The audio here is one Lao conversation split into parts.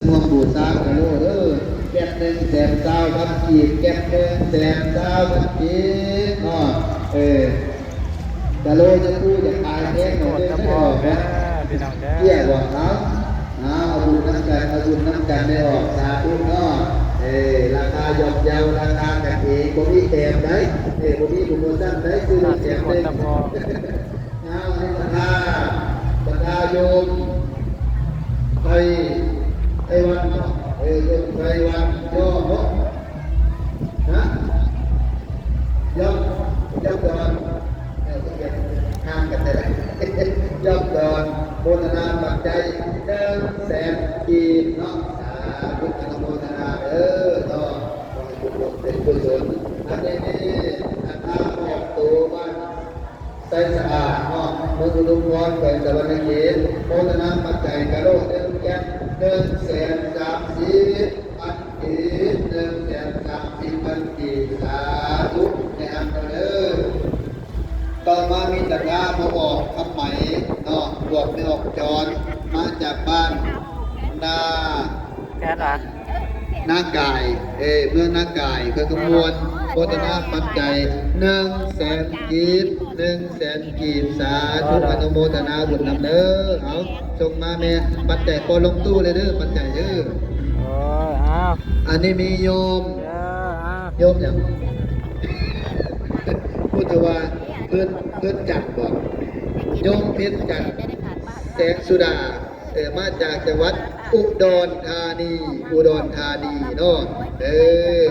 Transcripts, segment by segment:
ຮ່ວມບູຊາກະໂຫຼເດີ ແກັດໜຶ່ງແສນຊາວພັນກີບ ແກັດໜຶ່ງແສນຊາວພັນກີບເນາະ ເອີ ກະໂຫຼຈະກູ້ຈະຂາຍແພງໜ້ອຍໜຶ່ງ ໄດ້ອອກເນາະ ເຈົ້າ ເອົາ ເອົາບຸນນຳກັນ ເອົາບຸນນຳກັນໄດ້ອອກ ສາທຸເນາະ ເອີ ລາຄາຍ່ອມເຍົາ ລາຄາກັນເອງ ບໍ່ມີແຖມໃດ ເອີ ບໍ່ມີໂປຣໂມຊັນໃດ ຊື້ແຖມເດ້ ເອົາ ອັນນີ້ບັນດາ ບັນດາໂຍມໄພ ໄພວັນເນາະ ເອີ ໂຍມໄພວັນ ຍໍເນາະ ຮະ ຍອມ ຍອມດອນ ເອີ ເປັນຫຍັງຫ່າງກັນແທ້ລະ ຍອມດອນ ໂມທະນາປັດໄຈໜຶ່ງແສນກີບເນາະ ສາທຸ ອະນຸໂມທະນາເດີເນາະ ຂໍໃຫ້ບຸນເປັນກຸສົນ ອັນນີ້ມີອັນນາອອກໂຕບ້ານ ໄຊສະອາດເນາະ ເມືອງອຸດົມພອນ ແຂວງສະຫວັນນະເຂດ ໂມທະນາປັດໄຈກະໂຫຼໜຶ່ງແກັດ ໜຶ່ງແສນສາມສິບພັນກີບ ໜຶ່ງແສນສາມສິບພັນກີບ ສາທຸ ແມ່ນເດີ. ຕໍ່ມາມີຕະກຮ້າບໍ່ອອກຄຳໄໝເນາະ ບວກແມ່ອອກຈອນ ມາຈາກບ້ານນາ ແມ່ນຫວາ? ນາກາຍ ເອີ ເມືອງນາກາຍ ເມືອງຄຳມ່ວນ ໂມທະນາປັດໄຈໜຶ່ງແສນກີບ ໜຶ່ງແສນກີບ ສາທຸ ອະນຸໂມທະນາບຸນນຳເດີ ເອົາ ສົ່ງມາແມ່ ປັດໄຈປ່ອນລົງຕູ້ເລີຍເດີ ປັດໄຈເດີ ໂອ້ຍ ເອົາ ອັນນີ້ມີໂຍມ ເອີ ເອົາ ໂຍມຫຍັງ? ພຸດທະວາ ເພິ່ນ ເພິ່ນຈັນບໍ? ໂຍມເພັນຈັນ ແສງສຸດາ ເອີ ມາຈາກຈັງຫວັດອຸດອນທານີ ອຸດອນທານີເນາະ ເອີ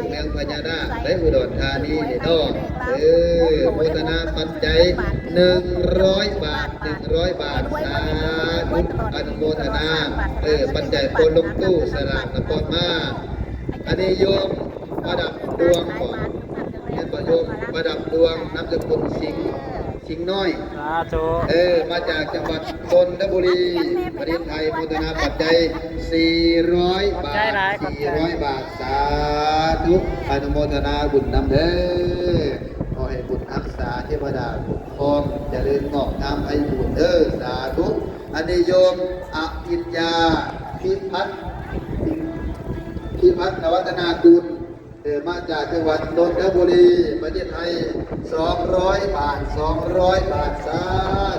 ເມືອງພະຍານາກ ໄປອຸດອນທານີນີ້ເນາະ ເອີ ໂມທະນາປັດໄຈໜຶ່ງຮ້ອຍບາດ ໜຶ່ງຮ້ອຍບາດ ສາທຸ ອະນຸໂມທະນາ ເອີ ປັດໄຈປ່ອນລົງຕູ້ ສະຫຼາກນະປອນມາ ອັນນີ້ໂຍມປະດັບດວງບໍ? ແມ່ນບໍ່ໂຍມ ປະດັບດວງ ນາມສະກຸນສິງ ສິງນ້ອຍ ສາທຸ ເອີ ມາຈາກຈັງຫວັດຊົນນະບູລີ ປະເທດໄທ ໂມທະນາປັດໄຈສີ່ຮ້ອຍບາດ ສີ່ຮ້ອຍບາດ ສາທຸ ອະນຸໂມທະນາບຸນນຳເດີ ຂໍໃຫ້ບຸນຮັກສາ ເທວະດາຄຸ້ມຄອງ ຈະເລີນງອກງາມໄພບູນເດີ ສາທຸ ອັນນີ້ໂຍມອະພິນຍາ ພິພັດ ພິພັດນະວັດທະນາກຸນ ເອີ ມາຈາກຈັງຫວັດນົນທະບູລີ ປະເທດໄທ ສອງຮ້ອຍບາດ ສອງຮ້ອຍບາດ ສາ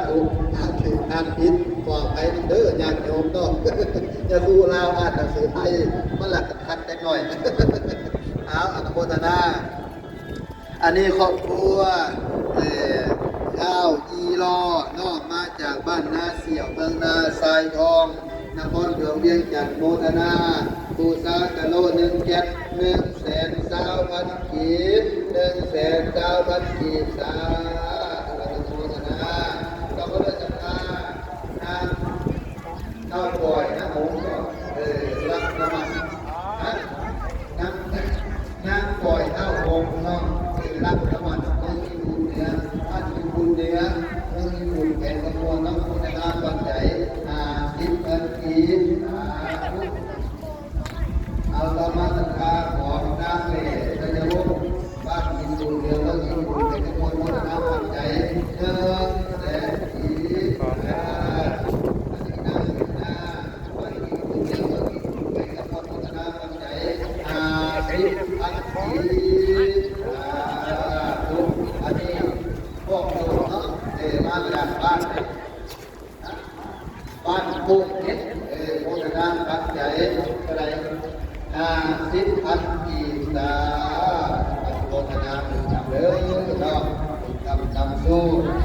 ທຸ ຖ້າຖືກອ່ານຜິດ ຂໍອະໄພນຳເດີຍາດໂຍມເນາະ ຢ່າສູ່ລາວອ່ານໜັງສືໄທ ມັນລະຂັດໆຈັກໜ້ອຍ ເອົາ ອະນຸໂມທະນາ ອັນນີ້ຄອບຄົວ ເອີ ທ້າວອີລໍເນາະ ມາຈາກບ້ານນາສ່ຽວ ເມືອງນາຊາຍທອງ ນະຄອນຫຼວງວຽງຈັນ ໂມທະນາ ບູຊາກະໂລໜຶ່ງແກັດ ໜຶ່ງແສນຊາວພັນກີບ ໜຶ່ງແສນຊາວພັນກີບ ສາທຸ ອະນຸໂມທະນາ ຕໍ່ມາດ້ວຍສັດທາ ນາງ ທ້າວປອຍ ນາງ ເອີ ລັກນະມັນ ນາງ ນາງປອຍ ທ້າວຫົງເນາະ ເອີ ລັກນະມັນ ເມືອງຍີ່ປຸ່ນເໜືອ ບ້ານຍີ່ປຸ່ນເໜືອ ເມືອງຍີ່ປຸ່ນ ແຂວງຄຳມ່ວນເນາະ ໂມທະນາປັດໄຈຫ້າສິບພັນກີບ ສາທຸ ເອົາຕໍ່ມາສັດທາຂອງນາງເລ ໄຊຍະວົງ ບ້ານຫີນໂດດ ເມືອງຫີນໂດດ ເປັນຈຳນວນໂມທະນາປັດໄຈໜຶ່ງແສນກີບ ສາທຸ ອັນນີ້ນາງເລນາ ບ້ານຫີນໂດດ ເມືອງຫີນໂດດ ເປັນຈຳນວນໂມທະນາປັດໄຈຫ້າສິບພັນກີບ ສາທຸ ອັນນີ້ພວກໂຍມເນາະ ເອີ ມາຈາກບ້ານ ບ້ານໂຄກເຫັດ ເອີ ໂມທະນາປັດໄຈເທົ່າໃດ? ຫ້າສິບພັນກີບ ສາທຸ ອະນຸໂມທະນາບຸນນຳເດີເນາະ ບຸນນຳນຳໂຊກ